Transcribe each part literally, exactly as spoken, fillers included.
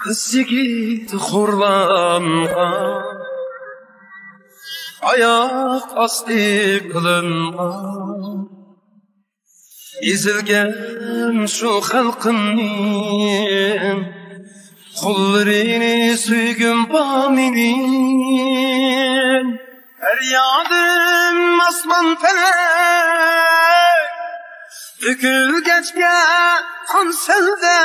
قىز يىگىت خورلانغان، ئاياق ئاستى قىلىنغان، ئېزىلگەن شۇ خەلقىمنىڭ قوللىرىنى سۆيگۈم بار مېنىڭ. پەريادىم ئاسمان پەلەك، تۆكۈلگەچكە قان سەلدە،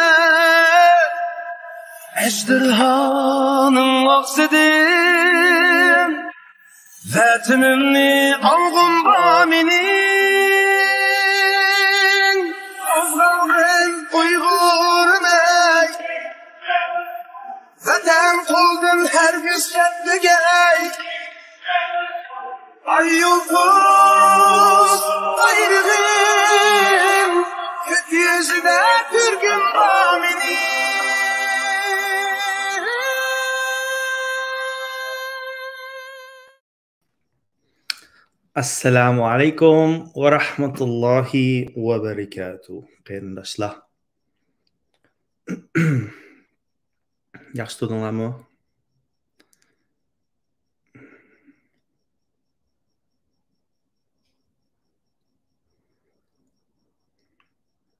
ئەجدىرھانىڭ ئاغزىدىن ۋەتىنىمنى ئالغۇم بار مېنىڭ. قوزغالغىن ئۇيغۇرمەن، ۋەتەن قولدىن ھەرگىز كەتمىگەي. ئاي يۇلتۇز بايرىغىم، كۆك يۈزىدە كۆرگۈم بار مېنىڭ. ئەسسالامۇ ئەلەيكۇم ۋە رەھمەتۇللاھى ۋە بەرىكاتۇھ. قېرىنداشلار، ياخشى تۇردۇڭلارمۇ؟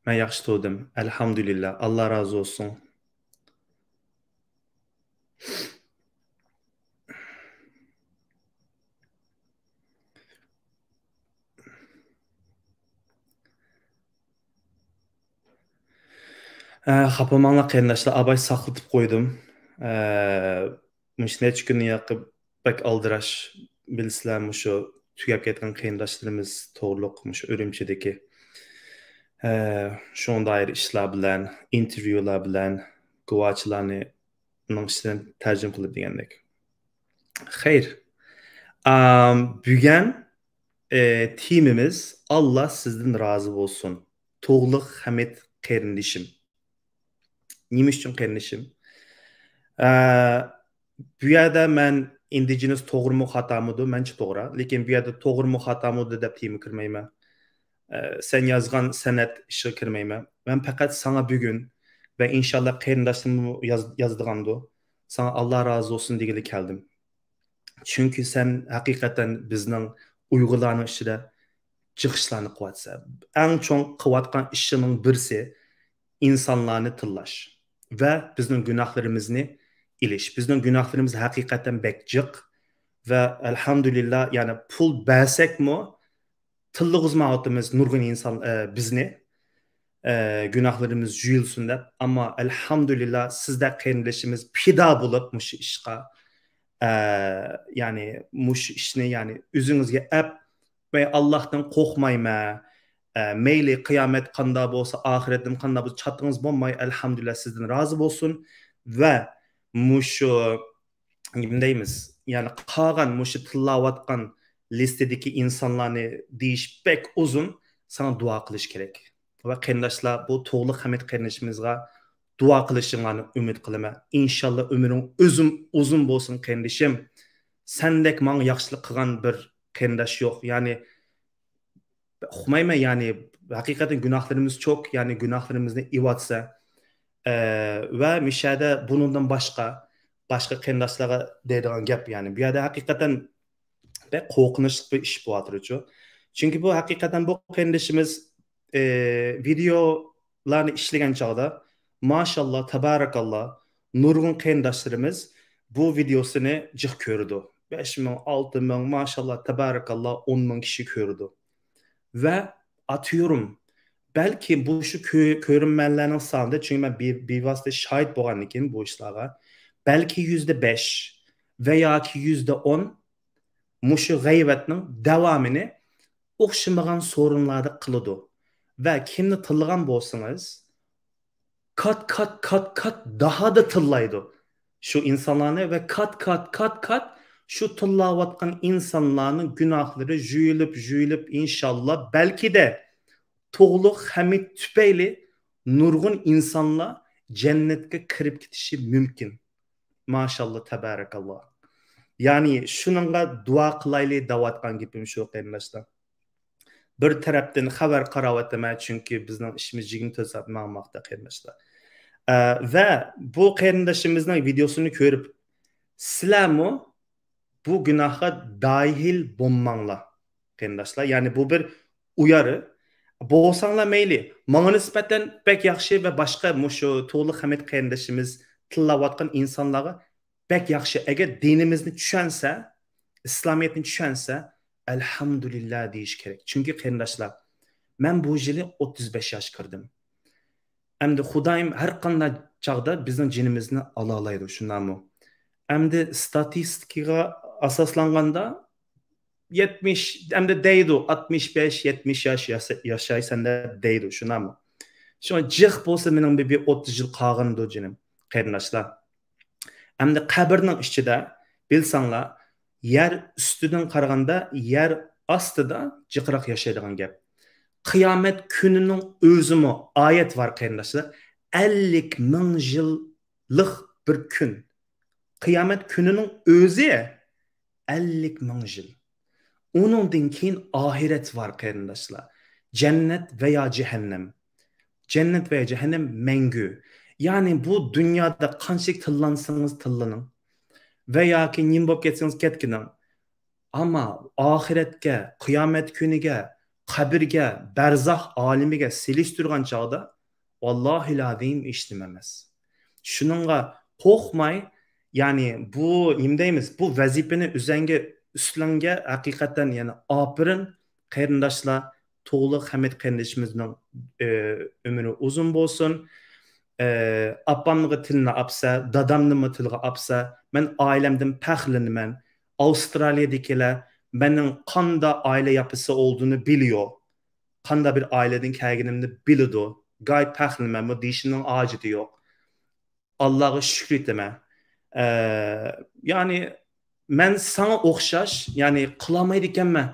مەن ياخشى تۇردۇم، ئەلھەمدۇلىللا، ئاللا رازى بولسۇن. ئە، خاپىماڭلار قېرىنداشلار، ئاباي ساقلىتىپ قويدۇم. ئە، مۇشۇ نەچچە كۈندىن ياقى بەك ئالدىراش، بىلىسىلەر، مۇشۇ تۈگەپ كەتكەن قېرىنداشلىرىمىز توغرۇلۇق مۇشۇ ئۈرۈمچىدىكى، ئە، شۇنىڭغا دائىر ئىشلار بىلەن، ئىنتېرۋيۇلار بىلەن، گۇۋاچىلارنىڭ ئىشلىرىنى تەرجىمە قىلىپ دېگەندەك. خەير. ئام، بۈگۈن، ئە، تېمىمىز «ئاللا سىزدىن رازى بولسۇن، تۇغلۇق خەمىت قېرىندىشىم.» نېمە ئۈچۈن قېرىندىشىم؟ ئە، بۇ يەردە مەن ئىندىجېنس توغرىمۇ خاتامىدۇ؟ مەنچە توغرا. لېكىن بۇ يەردە توغرىمۇ خاتامىدۇ دەپ تېما كىرمەيمەن. ئە، سەن يازغان سەنئەت ئىشىغا كىرمەيمەن. مەن پەقەت ساڭا بۈگۈن ۋە ئىنشاللا قېرىنداشلىرىممۇ ياز-، يازىدىغاندۇ، ساڭا «ئاللا رازى بولسۇن» دېگىلى كەلدىم. چۈنكى سەن ھەقىقەتەن بىزنىڭ ئۇيغۇرلارنىڭ ئىچىدە جىق ئىشلارنى قىلىۋاتىسەن. ئەڭ چوڭ قىلىۋاتقان ئىشىڭنىڭ بىرسى ئىنسانلارنى تىللاش ۋە بىزنىڭ گۇناھلىرىمىزنى ئېلىش. بىزنىڭ گۇناھلىرىمىز ھەقىقەتەن بەك جىق ۋە ئەلھەمدۇلىللا، يەنى پۇل بەرسەكمۇ تىللىغۇزمايۋاتىمىز نۇرغۇن ئىنسان، ئە، بىزنى، ئە، گۇناھلىرىمىز جۇيۇلسۇن دەپ. ئەمما ئەلھەمدۇلىللا، سىزدەك قېرىندىشىمىز پىدا بولۇپ مۇشۇ ئىشقا، ئە، يەنى مۇشۇ ئىشنى، يەنى ئۆزىڭىزگە ئەپ، مەن ئاللاھتىن قورقمايمەن، ئە، مەيلى قىيامەت قانداق بولسا، ئاخىرەتتىن قانداق بولسا، چاتىقىڭىز بولماي، ئەلھەمدۇلىللا، سىزدىن رازى بولسۇن. ۋە مۇشۇ، نېمە دەيمىز، يەنى قالغان مۇشۇ تىللاۋاتقان لىستىدىكى ئىنسانلارنى دېيىش بەك ئۇزۇن، ساڭا دۇئا قىلىش كېرەك. ۋە قېرىنداشلار، بۇ تۇغلۇق خەمىت قېرىندىشىمىزغا دۇئا قىلىشىڭلارنى ئۈمىد قىلىمەن. ئىنشاللا ئۆمرۈڭ ئۆزۈم ئۇزۇن بولسۇن، قېرىندىشىم. سەندەك ماڭا ياخشىلىق قىلغان بىر قېرىنداش يوق. يەنى، ئۇقمايمەن، يەنى، ھەقىقەتەن گۇناھلىرىمىز چوق، يەنى گۇناھلىرىمىزنى ئېۋاتسا. ئە، ۋە مىشەدە بۇنىڭدىن باشقا، باشقا قېرىنداشلارغا دەيدىغان گەپ، يەنى، بۇ يەردە ھەقىقەتەن بەك قورقۇنچلۇق بىر ئىش بولۇۋاتىدۇ. چۈنكى بۇ ھەقىقەتەن بۇ قېرىندىشىمىز، ئى، ۋىدېئولارنى ئىشلىگەن چاغدا، ماشاللا، تەبارەكاللا، نۇرغۇن قېرىنداشلىرىمىز بۇ ۋىدېئوسىنى جىق كۆرىدۇ. بەش مىڭ، ئالتە مىڭ، ماشاللا، تەبارەكاللا، ئون مىڭ كىشى كۆرىدۇ. ۋە ئاتىيورۇم، بەلكى بۇ شۇ كۆ-، كۆرۈرمەنلەرنىڭ سانىدا، چۈنكى مەن بىۋاسىتە شاھىت بولغاندىن كېيىن بۇ ئىشلارغا، بەلكى يۈزدە بەش ۋە ياكى يۈزدە ئون مۇشۇ غەيۋەتنىڭ داۋامىنى ئوخشىمىغان سورۇنلاردا قىلىدۇ. ۋە كىمنى تىللىغان بولسىڭىز، كات، كات، كات، كات داھادا تىللايدۇ شۇ ئىنسانلارنى ۋە كات، كات، كات، كات شۇ تىللاۋاتقان ئىنسانلارنىڭ گۇناھلىرى جۇيۇلۇپ، جۇيۇلۇپ، ئىنشاللا، بەلكىدە تۇغلۇق خەمىت تۈپەيلى نۇرغۇن ئىنسانلار جەننەتكە كىرىپ كېتىشى مۇمكىن. ماشاللا، تەبارەكاللا. يەنى شۇنىڭغا دۇئا قىلايلى دەۋاتقان گېپىم شۇ، قېرىنداشلار. بىر تەرەپتىن خەۋەر قاراۋاتىمەن، چۈنكى بىزنىڭ ئىشىمىز يىگىرمە تۆت سائەت ماڭماقتا، قېرىنداشلار. ئە، ۋە بۇ قېرىندىشىمىزنىڭ ۋىدېئوسىنى كۆرۈپ، سىلەرمۇ بۇ گۇناھقا داھىل بولماڭلار، قېرىنداشلار. يەنى بۇ بىر ئۇيارى. بولساڭلار مەيلى، ماڭا نىسبەتەن بەك ياخشى ۋە باشقا مۇشۇ تۇغلۇق ھەمىد قېرىندىشىمىز تىللاۋاتقان ئىنسانلارغا بەك ياخشى. ئەگەر دىنىمىزنى چۈشەنسە، ئىسلامىيەتنى چۈشەنسە، ئەلھەمدۇلىللا دېيىش كېرەك. چۈنكى قېرىنداشلار، مەن بۇ يىلى ئوتتۇز بەش ياشقا كىردىم. ئەمدى خۇدايىم ھەر قانداق چاغدا بىزنىڭ جېنىمىزنى ئالالايدۇ، شۇنداقمۇ؟ ئەمدى ستاتىستىكىغا ئاساسلانغاندا، يەتمىش، ئەمدى دەيدۇ، ئاتمىش بەش، يەتمىش ياش ياسا-، ياشايسەن دەپ دەيدۇ، شۇنداقمۇ؟ شۇڭا جىق بولسا مېنىڭ بىر، بىر ئوتتۇز يىل قالغىنىدۇ، جېنىم، قېرىنداشلار. ئەمدى قەبرىنىڭ ئىچىدە، بىلسەڭلار، يەر ئۈستىدىن قارىغاندا يەر ئاستىدا جىقراق ياشايدىغان گەپ. قىيامەت كۈنىنىڭ ئۆزىمۇ ئايەت بار، قېرىنداشلار. ئەللىك مىڭ يىللىق بىر كۈن. قىيامەت كۈنىنىڭ ئۆزى ئەللىك مىڭ يىل. ئۇنىڭدىن كېيىن ئاخىرەت بار، قېرىنداشلار. جەننەت ۋە يا جەھەننەم. جەننەت ۋە يا جەھەننەم مەڭگۈ. يەنى بۇ دۇنيادا قانچىلىك تىللانسىڭىز تىللىنىڭ ۋە ياكى نېمە بولۇپ كەتسىڭىز كەتكىنىڭ. ئەمما ئاخىرەتكە، قىيامەت كۈنىگە، قەبرىگە، بەرزاخ ئالىمىگە سېلىشتۇرغان چاغدا، ۋاللاھىلئازىم، ھېچنېمە ئەمەس. شۇنىڭغا قورقماي، يەنى بۇ، نېمە دەيمىز، بۇ ۋەزىپىنى ئۆزەڭگە ئۈستىلەڭگە ھەقىقەتەن، يەنى ئاپىرىن، قېرىنداشلار. تۇغلۇق ھەمىد قېرىندىشىمىزنىڭ، ئۆ، ئۆمرى ئۇزۇن بولسۇن. ئە، ئاپامغا تىلنى ئاپسا، دادامنىمۇ تىلغا ئاپسا، مەن ئائىلەمدىن پەخىرلىنىمەن. ئاۋسترالىيەدىكىلەر مېنىڭ قانداق ئائىلە ياپىسى ئولدۇنى بىلىيو. قانداق بىر ئائىلىدىن كەلگىنىمنى بىلىدۇ. گاي پەخىرلىنىمەن، بۇ دېيىشنىڭ ھاجىتى يوق. ئاللاغا شۈكرى ئېيتىمەن. ئە، يەنى مەن ساڭا ئوخشاش، يەنى قىلالمايدىكەنمەن.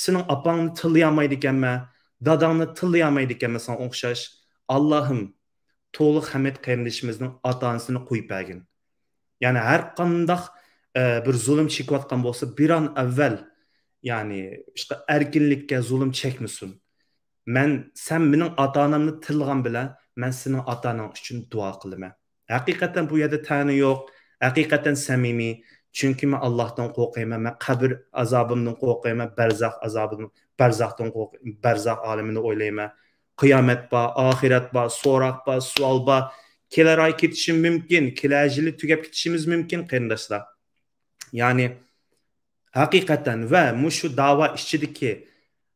سېنىڭ ئاپاڭنى تىللىيالمايدىكەنمەن، داداڭنى تىللىيالمايدىكەنمەن ساڭا ئوخشاش. ئاللاھىم، تۇغلۇق ھەمىد قېرىندىشىمىزنىڭ ئاتا-ئانىسىنى قويۇپ بەرگىن. يەنى ھەر قانداق، ئە، بىر زۇلۇم چېكىۋاتقان بولسا، بىر ئان ئەۋۋەل، يەنى ئىشقا ئەركىنلىككە زۇلۇم چەكمىسۇن. مەن، سەن مېنىڭ ئاتا-ئانامنى تىللىغان بىلەن، مەن سېنىڭ ئاتا-ئاناڭ ئۈچۈن دۇئا قىلىمەن. ھەقىقەتەن بۇ يەردە تەنە يوق، ھەقىقەتەن سەمىمىي. چۈنكى مەن ئاللاھتىن قورقايمەن، مەن قەبرە ئازابىمدىن قورقايمەن، بەرزاخ ئازابىدىن، بەرزاختىن قورق-، بەرزاخ ئالىمىنى ئويلايمەن. قىيامەت بار، ئاخىرەت بار، سوراق بار، سوئال بار. كېلەر ئاي كېتىشىم مۇمكىن، كېلەر يىلى تۈگەپ كېتىشىمىز مۇمكىن، قېرىنداشلار. يەنى ھەقىقەتەن ۋە مۇشۇ داۋا ئىچىدىكى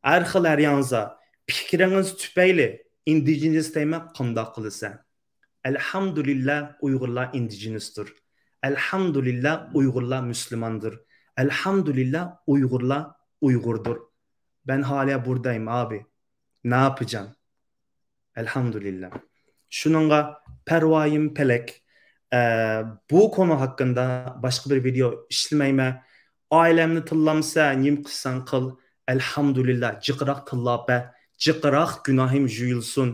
ھەر خىل، ھەر ياڭزا پىكرىڭىز تۈپەيلى ئىندىجېنىس دەيمەن، قانداق قىلىسەن؟ ئەلھەمدۇلىللا، ئۇيغۇرلار ئىندىجېنىستۇر. ئەلھەمدۇلىللا، ئۇيغۇرلار مۇسۇلماندۇر. ئەلھەمدۇلىللا، ئۇيغۇرلار ئۇيغۇردۇر. بەن ھالىيا بۇردايم ئابى. ناپىجان. ئەلھەمدۇلىللا. شۇنىڭغا پەرۋايىم پەلەك. ئە، بۇ كونا ھەققىندە باشقا بىر ۋىدېئو ئىشلىمەيمەن. ئائىلەمنى تىللامسە، نېمە قىلساڭ قىل. ئەلھەمدۇلىللا، جىقراق تىللاپ بەر. جىقراق گۇناھىم جۇيۇلسۇن.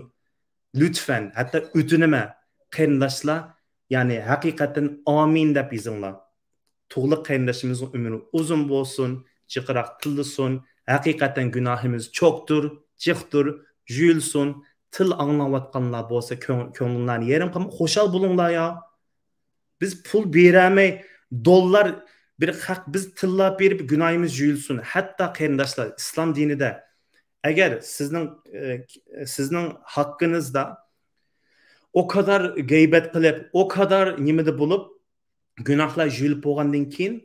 لۈتفەن، ھەتتا ئۆتۈنىمەن. قېرىنداشلار، يەنى ھەقىقەتەن ئامىن دەپ يېزىڭلار. تۇغلۇق قېرىندىشىمىزنىڭ ئۆمرى ئۇزۇن بولسۇن، جىقراق تىللىسۇن. ھەقىقەتەن گۇناھىمىز چوقتۇر، جىقتۇر، جۇيۇلسۇن. تىل ئاڭلاۋاتقانلار بولسا، كۆڭ-، كۆڭلۈڭلارنى يېرىم قىلماي، خۇشال بولۇڭلار يا. بىز پۇل بېرەلمەي، دوللار بىر خەق، بىز تىللاپ بېرىپ گۇناھىمىز جۇيۇلسۇن. ھەتتا قېرىنداشلار، ئىسلام دىنىدا ئەگەر سىزنىڭ، ئە، سىزنىڭ ھەققىڭىزدا ئو قەدەر غەيبەت قىلىپ، ئو قەدەر نېمىدە بولۇپ، گۇناھلار يۇيۇلۇپ بولغاندىن كېيىن،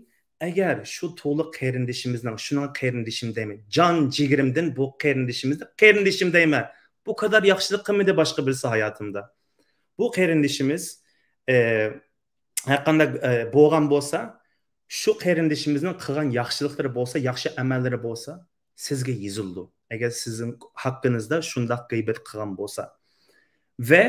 ئەگەر شۇ تۇغلۇق قېرىندىشىمىزنىڭ، شۇنىڭ قېرىندىشىم دەيمەن، جان جىگىرىمدىن بۇ قېرىندىشىمىزنى قېرىندىشىم دەيمەن، بۇ قەدەر ياخشىلىق قىلمىدى باشقا بىرسى ھاياتىمدا. بۇ قېرىندىشىمىز، ئە، ھەرقانداق، ئە، بولغان بولسا، شۇ قېرىندىشىمىزنىڭ قىلغان ياخشىلىقلىرى بولسا، ياخشى ئەمەللىرى بولسا، سىزگە يېزىلىدۇ. ئەگەر سىزنىڭ ھەققىڭىزدا شۇنداق غەيبەت قىلغان بولسا. ۋە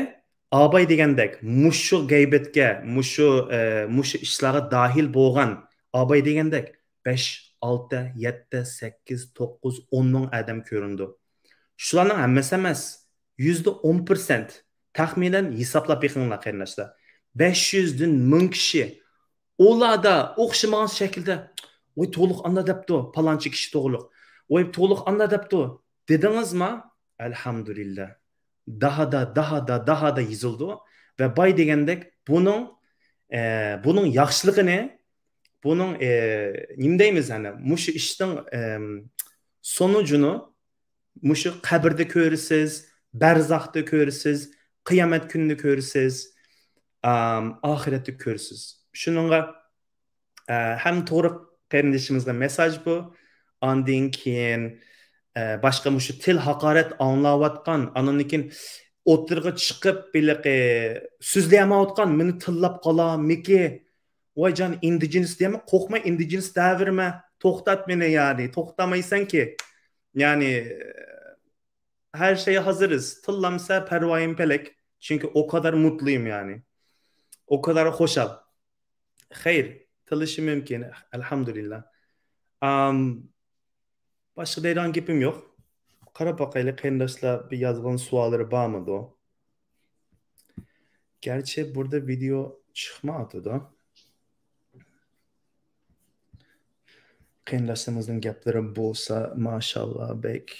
ئاباي دېگەندەك، مۇشۇ غەيبەتكە، مۇشۇ، ئە، مۇشۇ ئىشلارغا داھىل بولغان ئاباي دېگەندەك، بەش، ئالتە، يەتتە، سەككىز، توققۇز، ئون مىڭ ئادەم كۆرۈنىدۇ. شۇلارنىڭ ھەممىسى ئەمەس، يۈزدە ئون پىرسەنت. تەخمىنەن ھېسابلاپ بېقىڭلار، قېرىنداشلار. بەش يۈزدىن مىڭ كىشى ئۇلاردا ئوخشىمىغان شەكىلدە، «ۋاي، تۇغلۇق ئاندا دەپتۇ، پالانچى كىشى تۇغلۇق. ۋاي، تۇغلۇق ئاندا دەپتۇ» دېدىڭىزما؟ ئەلھەمدۇلىللا. داھادا، داھادا، داھادا يېزىلىدۇ. ۋە باي دېگەندەك بۇنىڭ، ئە، بۇنىڭ ياخشىلىقىنى، بۇنىڭ، ئە، نېمە دەيمىز، يەنى مۇشۇ ئىشنىڭ، ئەم، سونۇجىنى مۇشۇ قەبرىدە كۆرىسىز، بەرزاختا كۆرىسىز، قىيامەت كۈنىدە كۆرىسىز، ئام، ئاخىرەتتە كۆرىسىز. شۇنىڭغا، ئە، ھەم تۇغرۇق قېرىندىشىمىزغا مېساج بۇ. ئاندىن كېيىن، ئە، باشقا مۇشۇ تىل ھاقارەت ئاڭلاۋاتقان، ئاندىن كېيىن ئوتتۇرىغا چىقىپ، بېلىقى سۆزلىيەلمەيۋاتقان، مېنى تىللاپ قالامىكى؟ ۋاي جان، ئىندىجېنىس دېمە، قورقما، ئىندىجېنىس دەۋرمە. توختات مېنى، يەنى، توختامايسەنكى. يەنى، ھەر شەيگە ھازىرىز. تىللامسا پەرۋايىم پەلەك. چۈنكى ئو قەدەر مۇتلۇيۇم، يەنى. ئو قەدەر خۇشال. خەير، تىللىشى مۇمكىن. ئەلھەمدۇلىللا. ئام، باشقا دەيدىغان گېپىم يوق. قاراپ باقايلى، قېرىنداشلار بىر يازغان سوئاللىرى بارمىدۇ؟ گەرچە بۇردا ۋىدېئو چىقمايۋاتىدۇ. قېرىنداشلىرىمىزنىڭ گەپلىرى بولسا، ماشاللا، بەك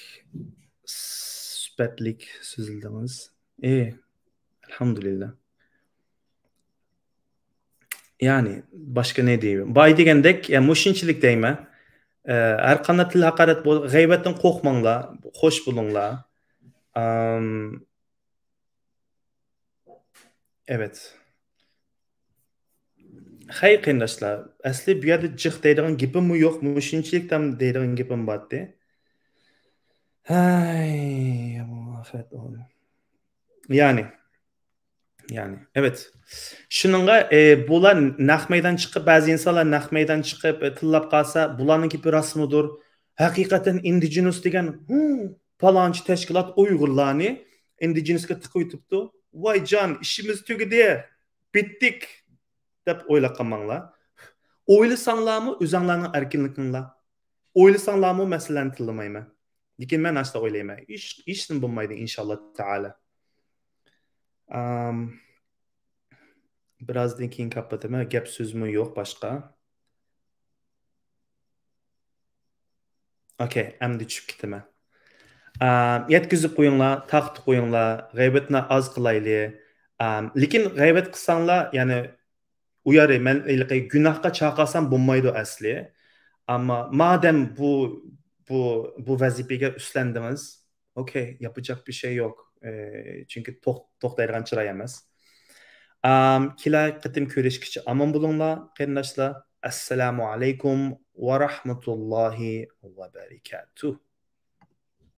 سۈپەتلىك سۆزلىدىڭىز. ئى، ئەلھەمدۇلىللا. يەنى، باشقا نە دەيمەن؟ باي دېگەندەك، يا، مۇشۇنچىلىك دەيمەن. ئە، ھەر قانداق تىل ھاقارەت بول-، غەيۋەتتىن قورقماڭلار، خوش بولۇڭلار. ئام، ئەۋەت. خەي، قېرىنداشلار، ئەسلى بۇ يەردە جىق دەيدىغان گېپىممۇ يوق، مۇشۇنچىلىك تام دەيدىغان گېپىم بارتى. ھەي، يامان ئاخىرەت ئوغلى. يەنى، يەنى، ئەۋەت. شۇنىڭغا، ئە، بۇلار نەق مەيدان چىقىپ، بەزى ئىنسانلار نەق مەيدان چىقىپ، ئە، تىللاپ قالسا، بۇلارنىڭ گېپى راستمىدۇر؟ ھەقىقەتەن ئىندىجېنۇس دېگەن، ھۇ، پالانچى تەشكىلات ئۇيغۇرلارنى ئىندىجېنۇسقا تىقىۋېتىپتۇ. ۋاي جان، ئىشىمىز تۈگىدى، بىتتىك، دەپ ئويلاپ قالماڭلار. ئويلىساڭلارمۇ ئۆزۈڭلارنىڭ ئەركىنلىكىڭلار. ئويلىساڭلارمۇ مەسىلىنى تىللىمايمەن. لېكىن مەن ئاشۇنداق ئويلايمەن. ھېچ، ھېچنېمە بولمايدۇ، ئىنشاللا تائالا. ئام، بىرازدىن كېيىن كاپاتىمەن. گەپ سۆزمۇ يوق باشقا. ئوكەي، ئەمدى چۈشۈپ كېتىمەن. ئام، يەتكۈزۈپ قويۇڭلار، تارقىتىپ قويۇڭلار، غەيۋەتنى ئاز قىلايلى. ئام، لېكىن غەيۋەت قىلساڭلار، يەنى ئۇيارى، مەن ھېلىقى گۇناھقا چاقىرسام بولمايدۇ ئەسلى. ئەمما مادەم بۇ، بۇ، بۇ ۋەزىپىگە ئۈستلەندىڭىز، ئوكەي، ياپىجاق بىر شەي يوق. ئى، چۈنكى توخ-، توختايدىغان چىراي ئەمەس. ئام، كېلەر قېتىم كۆرۈشكىچە ئامان بولۇڭلار، قېرىنداشلار. ئەسسالامۇ ئەلەيكۇم ۋە رەھمەتۇللاھى ۋە بەرىكاتۇھ.